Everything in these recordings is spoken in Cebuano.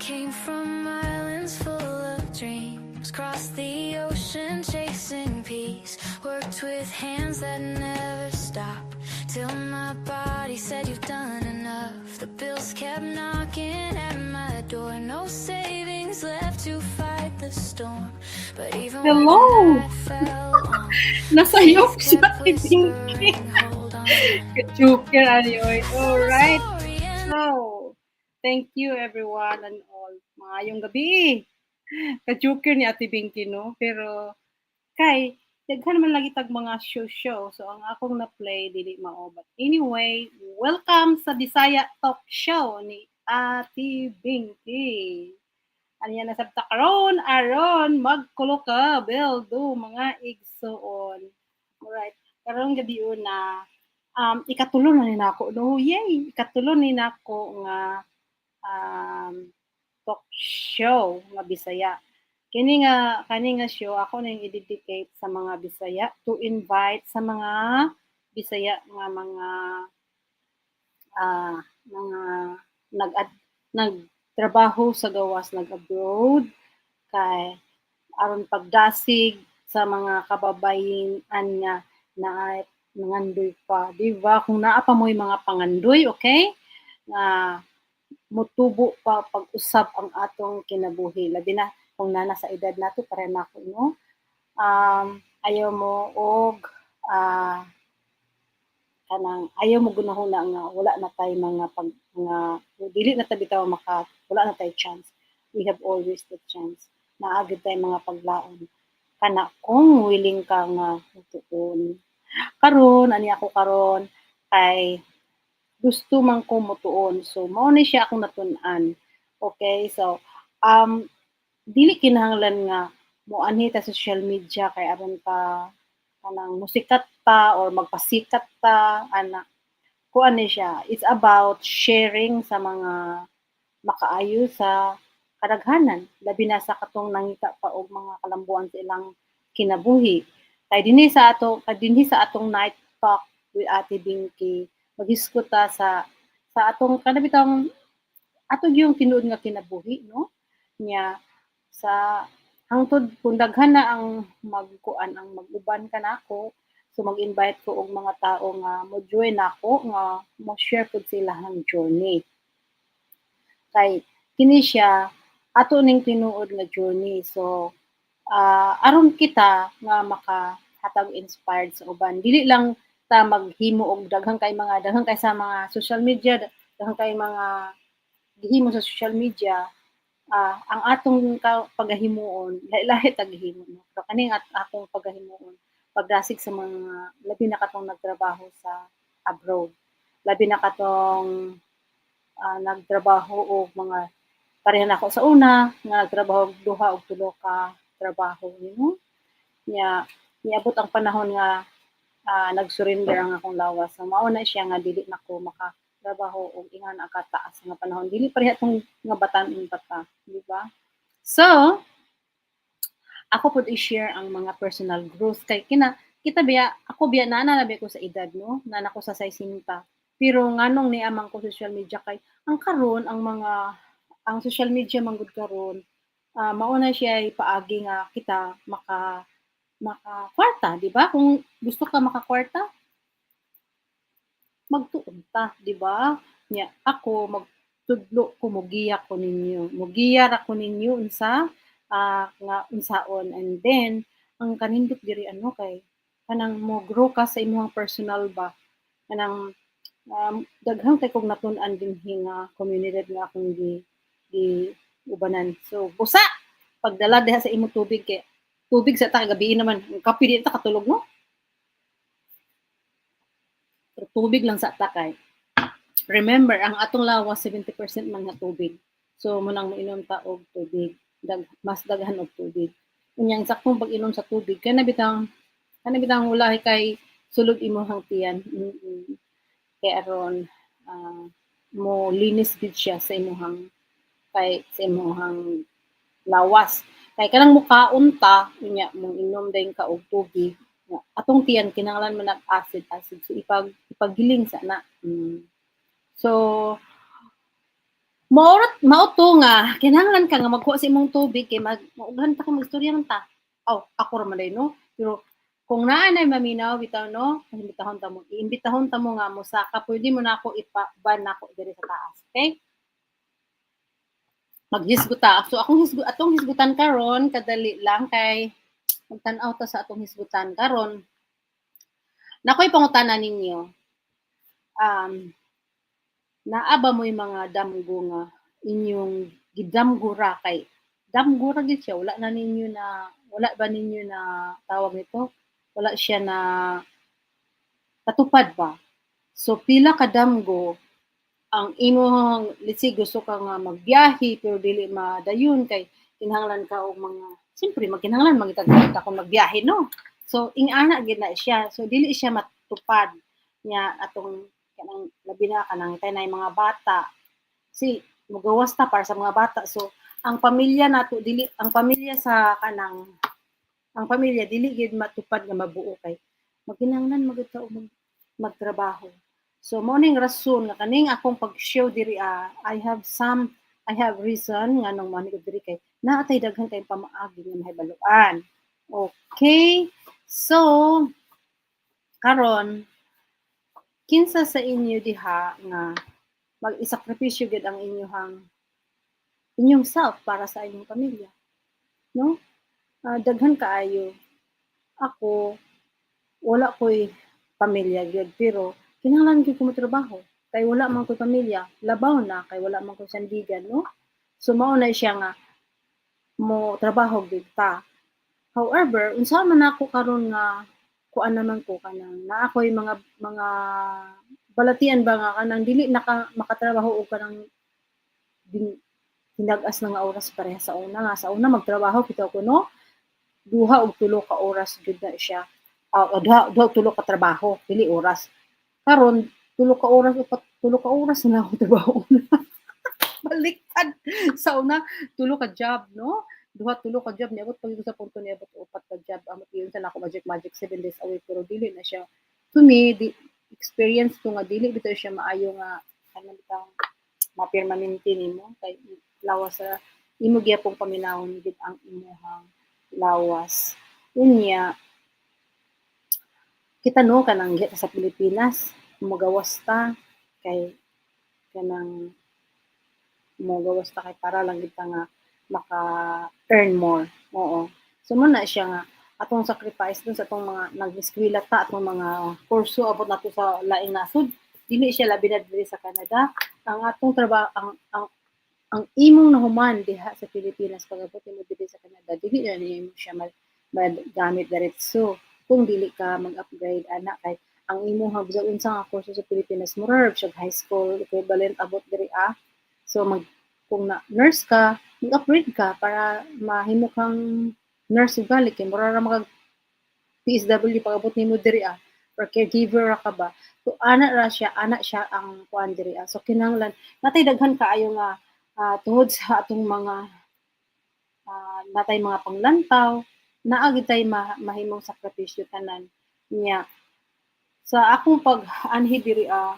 Came from islands full of dreams, crossed the ocean chasing peace, worked with hands that never stop, till my body said, "You've done enough." The bills kept knocking at my door, no savings left to fight the storm. But even when Hello! the night fell long, Nasayop faith siya kept kay Pinky. Whispering, "Hold on." Joker, anyway. Alright. Story and So, thank you everyone and all. Maayong gabi. Ka-joker ni Ate Binky, no? Pero, kay, daghan naman lagi tag mga show-show. So, ang akong na-play, dili mao. But anyway, welcome sa Bisaya Talk Show ni Ate Binky. Aniya na sabta karon, aron magkulo ka, beldo, mga igsuon. Alright. Karong gabi una, ikatulo na ni nako, no? Yay! Ikatulo ni nako nga talk show nga Bisaya. Kini nga kani nga show ako nang i-dedicate sa mga Bisaya, to invite sa mga Bisaya nga mga nag nagtrabaho sa gawas, nag-abroad, kay aron pagdasig sa mga kababayen-an nga na nangandoy pa, di ba? Kung naa pa mo'y mga pangandoy, okay? Nga mutubo pa pag-usab ang atong kinabuhi. Labi na kung naa na sa edad nato, pare nako, no? Ayaw mo og kanang ayaw mo gunahuna nga wala na tay mga pag nga dili na ta bitaw maka wala na tay chance. We have always the chance. Naa gyud tay mga paglaon kana kung willing ka nga mutuon. Karon ani ako karon kay gusto man ko mutuon. So mao ni siya akong natun-an. Okay, so dili kinahanglan nga moanhi ta social media kay aron ka kanang musikat ta or magpasikat ta ana. Kuan ni siya, it's about sharing sa mga makaayo sa kadaghanan, labi na sa katong nangita pa og mga kalambuan sa ilang kinabuhi. Kay dinhi sa ato, kay dinhi sa atong Night Talk with Ate Binky, maghisgot ta sa atong kana bitawng ato gyung tinuod nga kinabuhi, no? Nya sa hangtod kung daghan na ang magkuan, ang mag-uban kanako, so mag-invite ko og mga tao nga mo-join nako nga mo-share pud silahang journey. Kay kini siya ato ning tinuod nga journey. So aron kita nga makahatag inspired sa uban. Dili lang ta maghimo og daghan kay mga daghan kay sa mga social media, daghan kay mga gihimo sa social media, ang atong pagahimuon lahi-lahi tag gihimo, no? Pero kaning akong pagahimuon, pagdasig sa mga labi na katong nagtrabaho sa abroad, labi na katong nagtrabaho og mga pareha nako sa una nga nagtrabaho og duha og tulo ka trabaho. Nya niabot ang panahon nga nag-surrender ang akong lawas. So mao na siya nga dili nako makatrabaho og ingana kataas nga panahon. Dili pareha tong nga batan-on pa ta, di ba? So ako pud i-share ang mga personal growth kay kina kita biya, ako biya, naa na ko sa edad, no, naa na ko sa 60, pero nganong niya man ko social media? Kay ang karon ang mga ang social media man gud karon, mao na siya paagi nga kita maka makakwarta, di ba? Kung gusto ka makakwarta, magtuon ta, di ba? Nya ako magtudlo ko, mogiya ko ninyo. Mogiya ra ko ninyo unsa nga unsaon, and then ang kanindot diri ano kay kanang mo grow ka sa imong personal ba, kanang daghan kay kog natun-an dinhi nga komunidad nga akong gi ubanan. So busa pagdala diha sa imong tubig, kay tubig sa ta gabi naman, ang kape di ta katulog, no? Pero tubig lang sa ta kay remember, ang atong lawas 70% man nga tubig. So mo nang moinom ta og tubig, mas daghan og tubig. Unya ang saktong pag-inom sa tubig kana bitang wala kay sulod imong tiyan. Kay aron mo linis gid siya sa imong kay sa imong lawas. Kay kanang mukaon ta, unya mo inom dayon ka og tubig, atong tiyan kinahanglan man nag acid acid, so ipagiling sa na. So Mao mao to nga kinahanglan ka nga magkuha sa imong tubig kay mag maughan ta kay magstorya man ta. Aw, ako ra man diay, no. Pero kung naa nay maminaw bitaw, no, imbitahon ta mo, iimbitahon ta mo nga mosaka, pwede mo nako ipa-ban nako diri sa taas, okay? Maghisgot ta. So akong hisgot, atong hisgutan karon kadali lang kay magtan-aw ta sa atong hisgutan karon. Nakoy pangutana ninyo. Naa ba mo'y mga damgo nga inyong gidamgo ra kay damgo ra gyud siya, wala na ninyo na, wala ba ninyo na, tawag nito, wala siya na katupad ba? So pila ka damgo ang imong, let's say, gusto ka nga magbiyahe pero dili madayon kay kinahanglan ka og mga, siyempre magkinahanglan man gyud ta kung magbiyahe, no? So ing-ana gyud na siya. So dili siya matupad nya atong kanang labi na kanang tay mga bata. Si mugawas ta para sa mga bata. So ang pamilya nato dili, ang pamilya sa kanang ang pamilya dili gyud matupad nga mabuo kay magkinahanglan magud ta og magtrabaho. So mao ning rason nga kaning akong pag-show diri, I have reason nganong mo ko diri kay naa tay daghan kay pamaagi nga mahibaluan. Okay? So karon, kinsa sa inyo diha nga mag-isakripisyo gyud ang inyong self para sa inyong pamilya? No? Daghan kaayo. Ako, wala ko'y pamilya gyud pero kinahanglan gyud ko motrabaho kay wala man ko'y pamilya, labaw na kay wala man ko'y sandigan, no? So mao na siya nga mo trabaho gyud ta. However, unsa man nako karon nga kuan naman ko, kanang naa ko'y mga balatian ba nga kanang dili na ka makatrabaho og kanang hinag-as na nga oras pareha sa una, nga sa una magtrabaho bitaw ko, no, 2 og 3 ka oras gyud na siya. 2 og 3 ka trabaho, dili oras. Karon 3 ka oras, upat, 3 ka oras na lang ako trabaho. Baliktad sa una, 3 ka job, no? Duha, tulo ka job, niabot pa gyud ko sa punto niabot og upat ka job. Amot yun sa nako magic magic 7 days a week, pero dili na siya to me, di, experience ko nga dili bitaw siya maayo nga kanang bitawng mapirmanente nimo kay lawas sa imo gyapong paminawon gid ang imuhang lawas. Unya kita, no, kanang diha sa Pilipinas mogawas ta kay kanang mogawas ta kay para lang gid ta nga maka-earn more. Oo. So mo na siya nga atong sacrifice dun sa atong mga nag-eskwela ta, atong mga kurso abot nato sa laing nasod. Dili siya labi na diri sa Canada. Ang atong trabaho, ang imong nahuman diha sa Pilipinas, pag-abot nimo diri sa Canada, dili na nimo siya magamit diretso kung dili ka mag-upgrade ana kay ang imong bisag unsa nga kurso sa Pilipinas, mura ra siya high school equivalent abot diri ah. So mag kung na nurse ka, mag-upgrade ka para mahimo kang nurse ugali kay mura ra makag PSW pag abot nimo diri ah, or caregiver ra ka ba. So ana ra siya, ana siya ang kuan diri ah. So kinahanglan natay daghan kaayo nga tungod sa atong mga natay mga panglantaw, naa gyud tay mahimong sakripisyo tanan niya. Sa akong pag-anhi diri ah,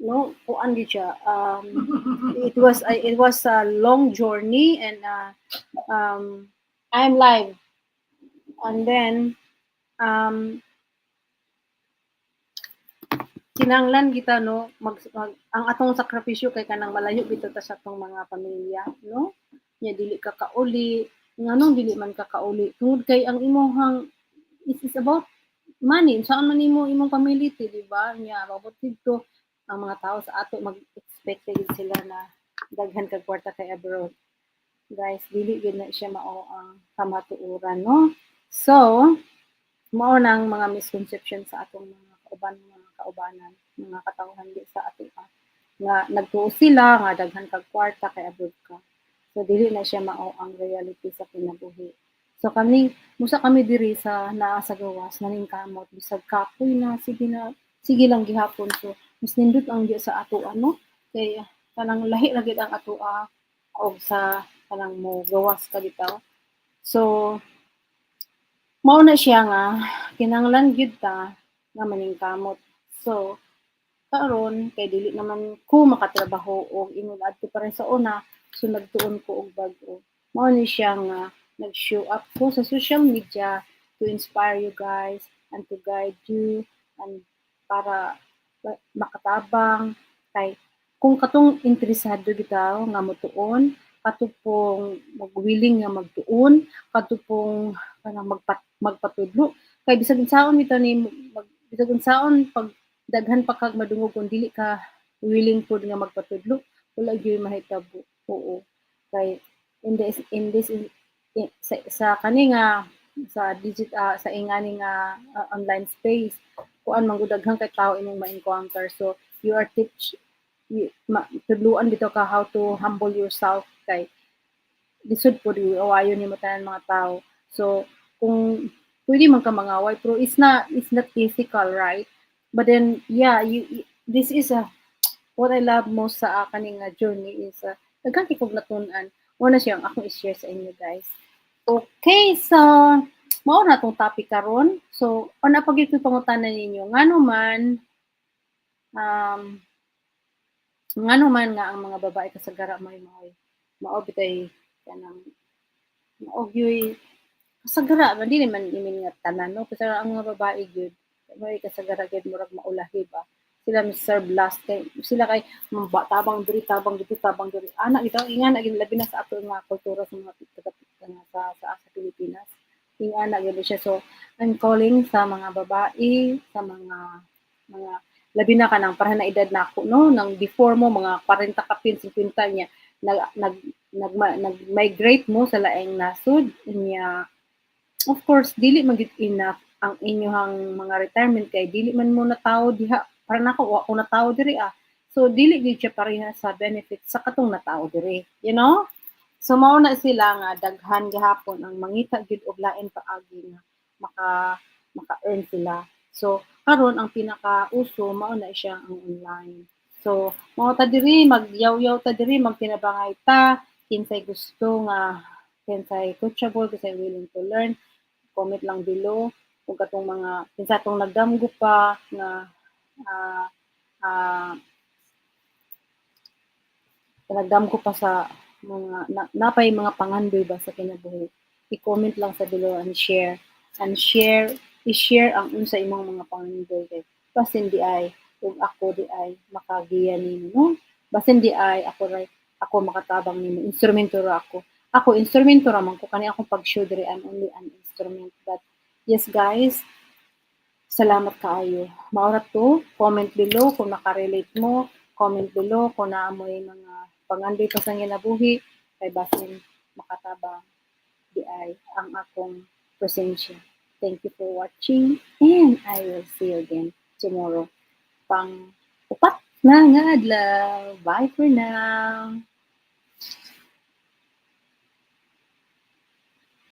no, kuan gyud siya, it was a long journey and I'm live and then kinahanglan kita, no, mag ang atong sakripisyo kay kanang malayo bitaw ta sa atong mga pamilya, no? Nya dili ka kauli. Nganong dili man ka kauli? Tungod kay ang imuhang, it is about money. Unsaon man nimo imong pamilya, di ba? Nya abot didto ang mga tao sa ato, mag-expect gyud sila na daghan kag kwarta kay abroad. Guys, dili gyud na siya mao ang kamatuoran, no? So mao nang mga misconception sa atong mga kauban, mga kaubanan, mga katawhan di sa ato nga nagtuo sila nga daghan kag kwarta kay abroad ka. So dili na siya mao ang reality sa kinabuhi. So kami, musa kami diri sa naa sa gawas, naningkamot bisag kapoy na, sige na, sige lang gihapon. So mas nindot ang diya sa ato ano kay kanang lahi ra gid ang atoa og sa kanang mo gawas ka bitaw. So mao na siya nga kinahanglan gyud ta nga maningkamot. So Karon kay dili naman ko makatrabaho og ingon adto pa rin sa una, so nagtuon ko og bag-o. Mao ni siya nga nag-show up ko sa social media to inspire you guys and to guide you and para makatabang kay kung katong interesado bitaw nga motuon, kato pong mag-willing nga magtuon, kato pong kanang magpatudlo kay bisag unsaon bitaw ni mag, bisag unsaon pag daghan pa kag madungog, kung dili ka willing pud nga magpatudlo, wala gyud mahitabo. Oo, kay in this in, sa kani nga sa digit sa ingani nga online space, kuan man gud, daghan kay tao imong ma-encounter. So you are teach you, tudluan bitaw ka how to humble yourself kay lisod pud awayon nimo tanan mga tao. So kung pwede man ka mangaway, pero it's not ethical, right? But then, yeah, this is a what I love most sa kaning nga journey is daghan kay kog natun-an. Mao na siyang akong i-share sa inyo, guys. Okay, so mao na tong topic karon. So ana pa gyud ko'y pangutana ninyo, ngano man nga ang mga babae kasagara may mao bitay kanang mao gyuy kasagara man, dili man imin nga tanan, no, kasagara ang mga babae gyud may kasagara gyud murag maulahi ba sila, serve last kay sila, kay tabang diri, tabang dito, tabang diri, ana bitaw, ingana gyud, labi na sa ato nga kultura sa mga taga sa Pilipinas, ingana gyud siya. So I'm calling sa mga babae, sa mga labi na kanang pareha na edad nako, no, nang before mo mga 40 kapin 50 niya nag nag nag nag-migrate mo sa laing nasod niya. Of course, dili man gyud enough ang inyong mga retirement kay dili man mo natawo diha. Para nako, wa ko natawo diri ah. So dili gyud siya pareha sa benefit sa katong natawo diri. So mao na sila nga daghan gihapon ang mangita gyud og lain paagi nga maka-earn sila. So karon ang pinaka-uso mao na siya ang online. So mao ta diri, magyaw-yaw ta diri, magtinabangay ta, kinsay gusto nga, kinsay coachable, kinsay willing to learn, comment lang below kung katong mga kinsa tong nagdamgo pa nga nagdamgo pa sa mga napay mga pangandoy ba sa kinabuhi. I-comment lang sa below and share, i-share ang unsa imong mga pangandoy kay basin diay ug ako diay makagiya nimo, no? Basin diay ako ray ako makatabang nimo. Instrumento ra ako. Ako instrumento ra man ko. Kani akong pag-show diri, I'm only an instrument. But yes, guys, salamat kaayo. Mao ra to. Comment below kung nakarelate mo. Comment below kung naa moy mga pangandoy pa sa kinabuhi kay basin makatabang diay ang akong presensya. Thank you for watching and I will see you again tomorrow. Pang upat na nga adlaw. Bye for now.